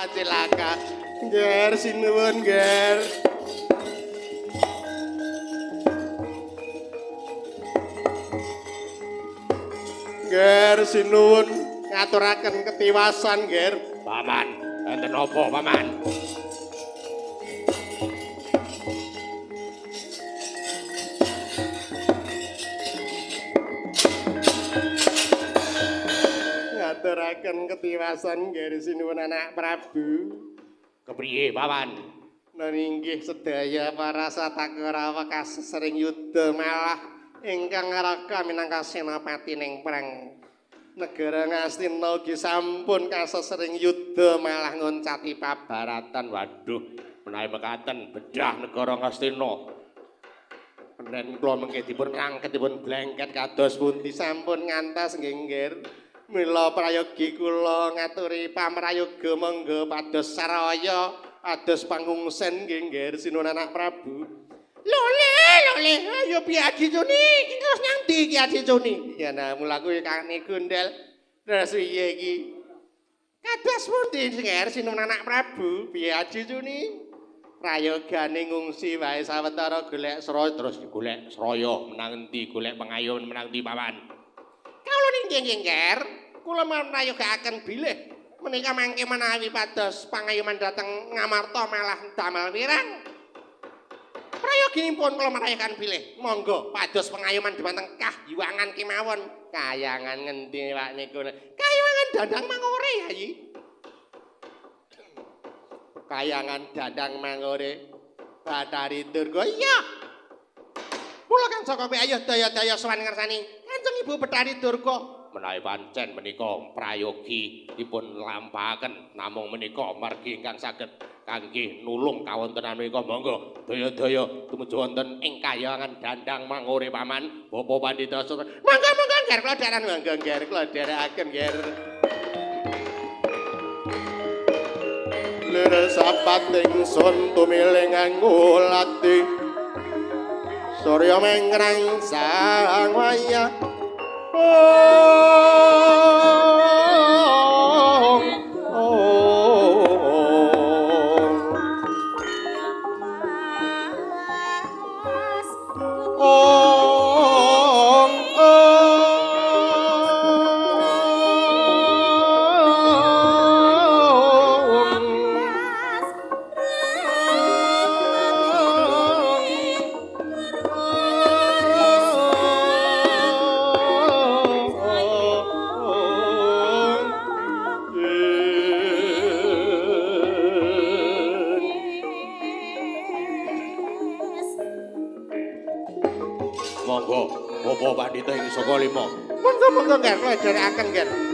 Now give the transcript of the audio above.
Cilaka. Nger sinuwun, Nger. Nger sinuwun ngaturaken ketiwasan, Nger. Paman, enten apa, Paman? Ngaturaken ketiwasan Nger sinuwun anak Prabu. Kepriye, Paman? Inggih sedaya para Satakarawa kasesering yuda malah ingkang raka minangka senapati ning perang negara Ngastina ugi sampun kasesering yuda malah ngoncati pabaratan. Waduh, menawi mekaten bedah negara Ngastina. Penen kula mengke dipun rangket dipun blengket kados pundi sampun ngantos nggih Nger. Mila prayogi kula ngaturi pamrayoga monggo pados saraya pados pangungsen nggih Nger sinuwun anak Prabu. Lole lole ayo piye Aji Juni iki terus nyang ndi iki Aji Juni? Ya nah mulaku kane gondel terus piye iki? Kados pundi Nger sinuwun anak Prabu piye Aji Juni? Prayogane ngungsi wae sawetara golek Sraya terus golek sraya menang endi golek pengayoman menang endi Paman? Kawula nggih Nger, kula mrayogakaken bilih menika mangke menawi pados pangayoman dhateng Ngamarta malah damel wirang. Prayoginipun kula mrayogaken bilih monggo pados pangayoman dhumateng kahyangan kemawon. Kayangan ngendi Pak niku? Kayangan Dandang Mangore, Yayi. Kayangan Dandang Mangore Bathari Durga. Iya. Kula kan saka kowe ayo daya-daya sowan ngersani Kanjeng Ibu Bathari Durga. Menawi pancen menika prayogi dipun lampahaken namung menika margi ingkang saged kangge nulung kawontenan menika monggo daya-daya tumuju wonten ing kayangan Dandang Mangore Paman Bapak Pandhita. Monggo monggo Nger kula dherekan monggo Nger kula dherekaken Nger. Lir sapat ingsun tumiling ngulati surya mengrang sang wayah. Oh, oh, oh, Monggo Bapak Pandhita ing saka lima. Monggo monggo Nger kula dherekaken Nger.